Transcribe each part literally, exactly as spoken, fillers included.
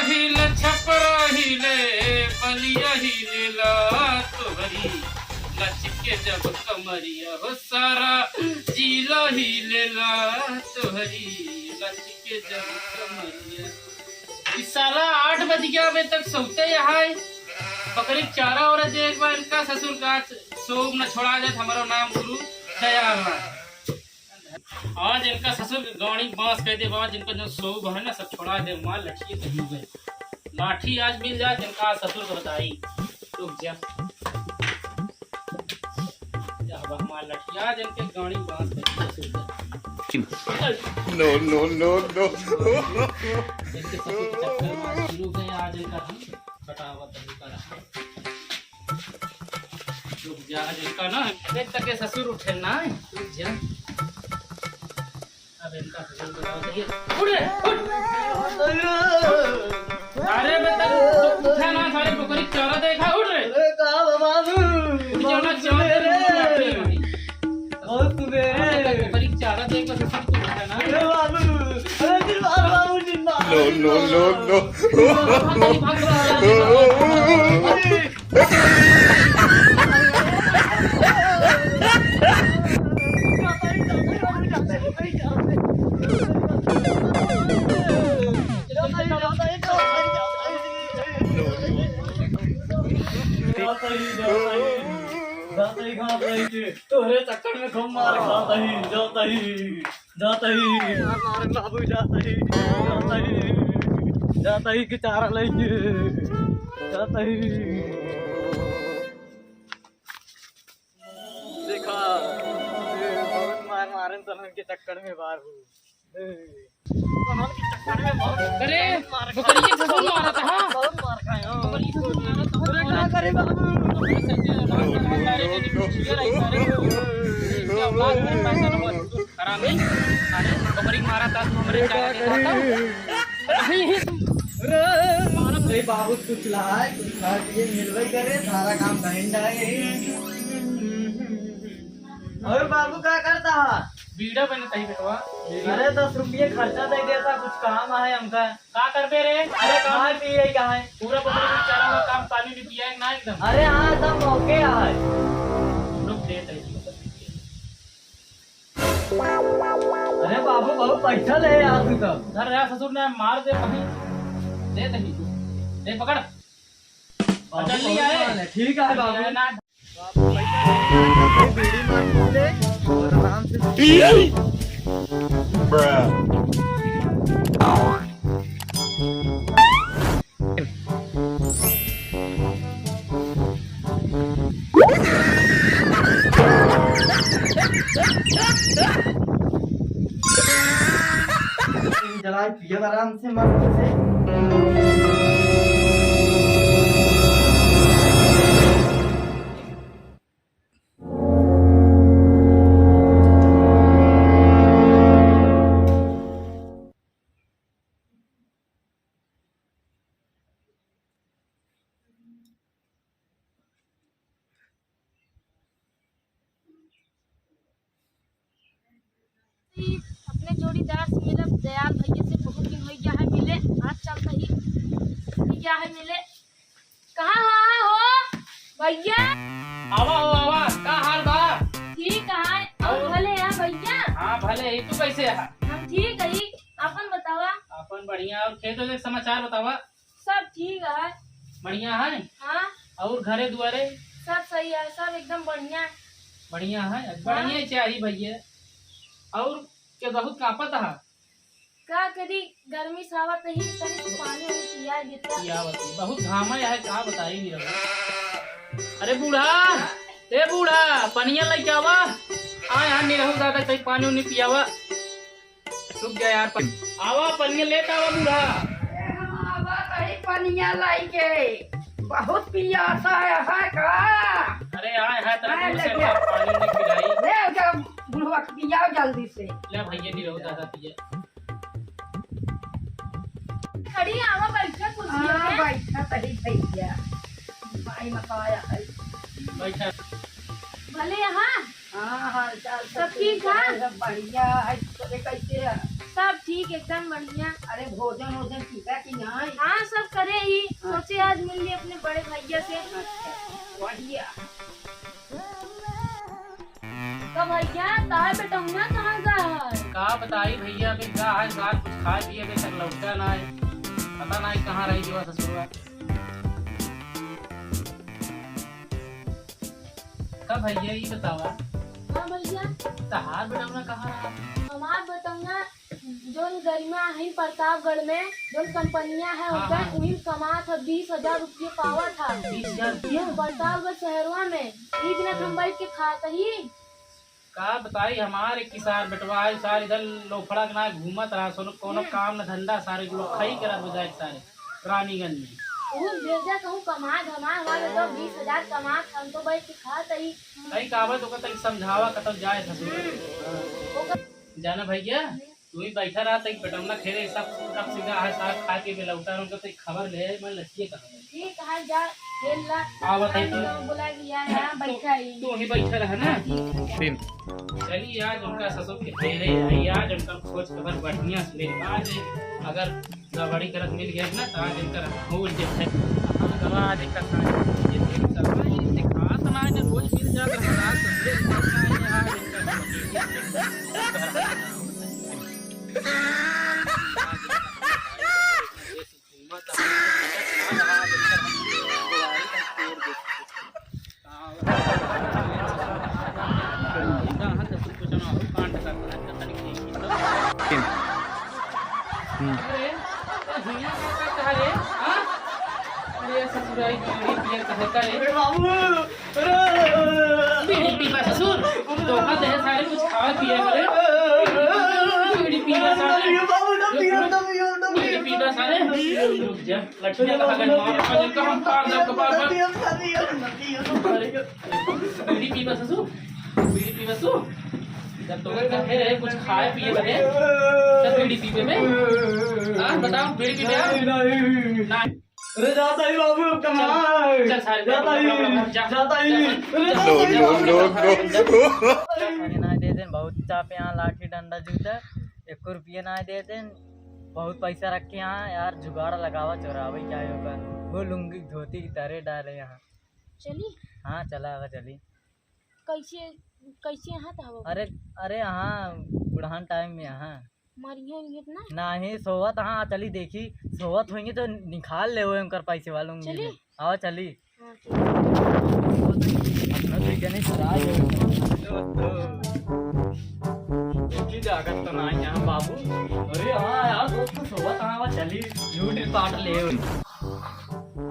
हिले छपरा हिले, बलिया हिलेला तोहरी, लचके जब कमरिया हो सारा जिला हिलेला तोहरी, लचके जब कमरिया। ई साला आठ बज गया, अबे तक सोते यहाँ है। बकरी के चारा ओरा दे एक बार इनका ससुर का, सोब न छोड़ा जात, हमारा नाम गुरु दयाल नाथ। आज इनका ससुर के गाड़ी बांस कह दे, आज इनका जो सोब है ना, सब छोड़ा दे, मार लठिए कहीं गए। लाठी आज मिल जाए, जिनका आज ससुर को बताई। रुक जा। जा बा, मार लठिया, आज इनके गाड़ी बांस कह दे, ससुर के। No, no, no, no। इनके ससुर के चक्कर में आज शुरू गए, आज इनका हम बतावत नहीं करा। रुक जा, आज इनका ना, अबे तक के ससुर उठे ना, रुक जा। अब इनका ससुर को बताओ, ये, उठ रे, उठ। अरे बेटा, उठा ना, सारे बकरी चारा देखा, उठ रे। अरे कहाँ बाबू? उठ जाओ ना, चारा दे, बहुत सुबेरे। अरे बकरी चारा देख, ससुर को उठा ना। अरे बाबू, अरे जिंदाबाद बाबू, जिंदाबाद। No, no, no, no। भाग, भाग, भाग, भाग। तोहरे चक्कर में खूब मार खाता ही, जाता ही। जाता ही, मार, मार, बाबू, जाता ही, जाता ही, जाता ही कि चारा लेंगे, जाता ही। देखा, ये बहुत मार मारन सनन के चक्कर में बार हूँ। अरे, बकरी के ससुर मारा था, हाँ? बहुत मार खाए, हाँ। बकरी के ससुर मारा था। अरे, का करे बाबू? हरामी, अरे, बकरी मारा था, तू हमरे चारा के खाता? नहीं, नहीं, तुम अरे बाबू, कुछ लाए, कुछ खा पिए, मिलवे करे, सारा काम बहन डाए। और बाबू, का करता है? बीड़ा बने तही बेटवा। अरे, दस रुपये खर्चा दे देता, कुछ काम है हमका। का करबे रे? अरे, काम खाए पिए का है। पूरा बकरी के चारा में काम पानी भी पिया है ना एकदम। अरे हाँ, सब मौके आए। रुक दे, तही। अरे बाबू, बहुत पैसा ले यार तू तो। धर यार ससुर ने मार दे कहीं। दे तही। दे पकड़। बाबू, जल्दी बहुत आए। माल है। ठीक है बाबू। ना। बाबू, पैसा ले, बीड़ी मार ले और आराम से। जलाए पियब आराम से मस्त से। अपने जोड़ीदार से मिलब, दयाल भैया से बहुत दिन होइ गया है मिले, आज चलता ही गया है मिले। कहाँ हो, हो भैया? आवा हो, आवा, का हाल बा? ठीक है, और और? भले है भैया? हाँ, भले ही। तू कैसे है? हम ठीक है, अपन बतावा। अपन बढ़िया। और खेत वेत के समाचार बतावा। सब ठीक है। बढ़िया है? हाँ। और घरे दुआरे? सब सही है, सब एकदम बढ़िया। बढ़िया है, हाँ। बढ़िया ही चाहिए भैया। और क्या बहुत कांपत है? का करी, गर्मी से आवत ही, तनी से पानी उनी पिया देता। पियावत ही, बहुत घामा है, का बताई निरहू। अरे बूढ़ा, ए बूढ़ा, पनिया लेके आवा। आ यहाँ निरहू दादा, तनी पानी उनी पियावा। रुक जा यार, प-, आवा, पनिया लेत आवा बूढ़ा। अरे हम आवा तही पनिया लाइके, बहुत पियासा है, है का? अरे आए है, तनी अरे दूर से ले। पानी नहीं पिलाई। ले जा, बुढ़वा के पियाओ जल्दी से। ले भैया, निरहू दादा पिया। खड़ी आवा, बैठा कुर्सिया हाँ, में। बैठा तही भैया। भाई मत आया है। बैठा। भले यहाँ? हाँ, हाल चाल सब सब ठीक ठीक है? है, सब बढ़िया है। तोरे कैसे है? सब ठीक, एकदम बढ़िया। अरे, भोजन वोजन कीका कि नाहीं? हाँ, सब करे ही। हाँ। सोचे आज मिल लिए अपने बड़े भैया से। अच्छा, बढ़िया। तो भैया, तार बेटौना कहाँ गा है? का बताई भैया, अबे गा है, सार कुछ खाए पिए अबे तक लौटा नाहीं। पता नाहीं कहाँ रही जो ससुरवा। का भैया, ई बतावा। हाँ भैया। तहार बेटौना कहाँ रहा? हमार बेटौना जौन गरिमा है प्रतापगढ़ में, जौन कंपनिया है, हाँ, ओकर हाँ। उही में कमात है, बीस हजार रुपये पावत है। बीस हजार रुपया? प्रतापगढ़ शहरवा में, ई बिना हम बैठ के खात ही। का बताई, हमार एक किसान बेटवा है, सार इधर लोफड़ा के ना घूमत रहा, सोनो कोनो हम्म। काम न धंधा, सारे लोग खाई करत बजाए सारे रानीगंज में। ऊ भेजा कहूँ कमा धमा, हमारे तो बीस हजार कमात, हम तो बैठ के खात ही। कहीं का आवत ओकर तक समझावा, कतौ जाए ससुर। हम्म। ओकर जाना भैया, तू ही बैठा रहा, तई बेटौना खेले सब, सब सीधा है, साग खा के बेलौटा रहा, तो खबर ले, मैं लसिए कहा। ठीक है, जा, खेल ला। आवत है हम तू। तो बोला कि यार, यहाँ बैठा ही। तू ही बैठा रहा ना। ठीक है। चलिए, आज उनका ससुर के फेरे आई, आज उनका खोज खबर बढ़िया से ले। आज अगर गड़बड़ी करत मिल गया ना, तो आज इनका हो जाए। हाँ, गवा आज इनका खाना ये दिन चल रहा है, ये खास ना है, रोज मिल जाता है, आज समझे नहीं, आज इनका अरे ससुराई, बीड़ी पिए कहे का रे? अरे बाबू, अरे! बीड़ी पीबा ससुर, धोखा दे सारे, कुछ खावा पिया करे। बीड़ी पीबा सारे। अरे बाबू, ना पियो, ना पियो, ना पियो। बीड़ी पीबा सारे। रुक जा, लठिया का हगन मार, हगन का हम पार दे कपार पर। ना पियो, ना पियो, ना पियो। अरे, बीड़ी पीबा ससुर, बीड़ी पीबा ससुर। जब तो घर का है, कुछ खाए पिए बने, तब बीड़ी पीबे में। हाँ, बताओ, बीड़ी पीबे? नहीं, नहीं। ना। अरे जाता ही बाबू, अब कहाँ है? चल, चल सारे, जाता ही, जा, जाता ही। जा, अरे जा, जाता ही। No, no, no, no। अरे ना दे देन, बहुत चापे यहाँ लाठी डंडा जूता, एक रुपया ना दे देन, बहुत पैसा रख के यहाँ यार जुगाड़ लगावा चोरावे क्या होगा, वो लुंगी धोती की तरह डाले यहाँ। चली? हाँ चला आवा चली। कैसे, कैसे यहाँ था वो? अरे, अरे यहाँ बुढ़ान टाइम में यहाँ। मरिया उरिया तो ना? नाही, सोवत, हाँ, चली देखी, सोवत होइहैं तो निकाल लेवे उनकर पैसे वाला उंगली चली? में। आवा, चली। हाँ, चली। अपना तो जने चला जाए। देखी जागत तो ना यहाँ बाबू। अरे हाँ यार, दोस्त तो सोवत, हाँ, आवा, चली, लूट पाट ले।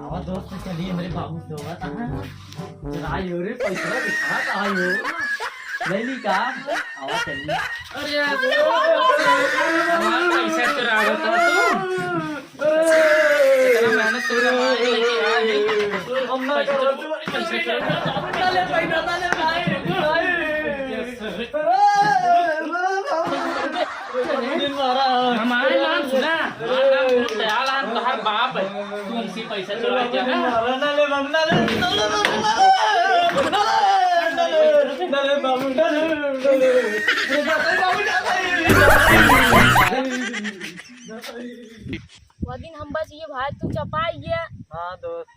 आवा दोस्त, चली, हमरे बाबू सोवत, हाँ। चला आयो रे, पैसा दिखा का आयो। ले ली का? आवा चली। अरे यार, हमार पैसा चुरावत हो तू। इतना मेहनत से कमाई लेके आ गई। हम ना पैसा चुरा-, पैसा चुरा-, ना ले, पैसा ना ले, भाई, भाई। हमारे नाम सुना, हमारे नाम सुना, दयाल है, तोहार बाप है, तू हमसे पैसा चुरा क्या है? वो दिन हम बच गए भाई, तू चपाई गया। हाँ दोस्त।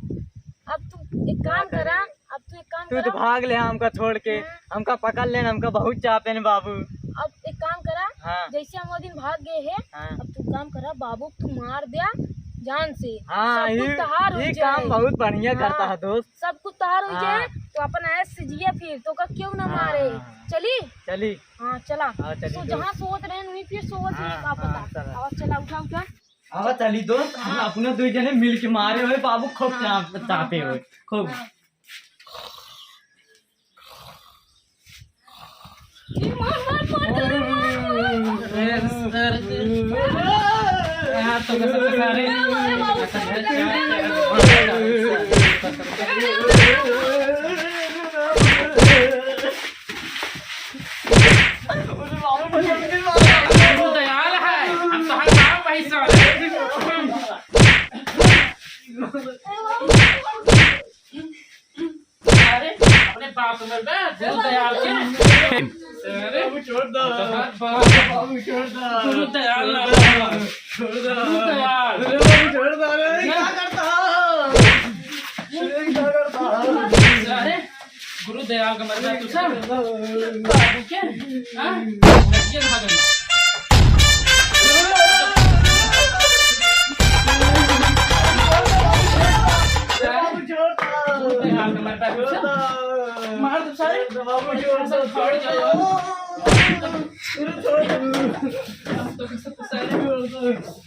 अब तू एक काम करा, अब तू एक काम तू तो करा। भाग ले हमका छोड़ के, हम्म। हमका पकड़ लेन, हमका बहुत चापेन बाबू। अब एक काम करा, हाँ। जैसे हम वो दिन भाग गए हैं, हाँ। अब तू काम करा, बाबू तू मार दिया जान से, हाँ, सब कुछ ये, तहार हो ये जाए। काम बहुत बढ़िया हाँ। करता है दोस्त। सब कुछ तहार हो हाँ। जाए, तो अपन ऐश से जिया फिर, तोका क्यों ना हाँ, मारे। हाँ, हाँ। चली? चली। हाँ, चला। हाँ, चली तो दोस्त। जहाँ सोवत रहे, वहीं फिर सोवत हाँ, रहे, का हाँ, पता। चला। और चला, उठा, उठा। आवा चली दोस्त, हम हाँ। अपने दुई जने मिल के मारे हुए बाबू, खूब हाँ, चाप-, हाँ, चापे हाँ। हुए, खूब। हाँ। ए, मार, मार, मार, मार, मार। अरे, सर, यार, तो कसम से सारे। अरे, बाबू, सर, तू दयाल है, हम तो हर काम वही सारे। अरे, अपने बाप में बे, तू दयाल के। अरे, बाबू छोड़ दो। बाबू छोड़ दो। गुरु दयाल। छोड़ दो। गुरु दयाल। अरे बाबू छोड़ दो। अरे क्या करता है? अरे क्या करता है? अरे, गुरु दयाल का मरना तू सब। बाबू के? हाँ? ये कहाँ गया? बाबू छोड़ दो। गुरु दयाल का मरना तू सब। मार दो सारे। बाबू छोड़ दो। फाड़ दो। गुरु छोड़ दो। तो सब सारे।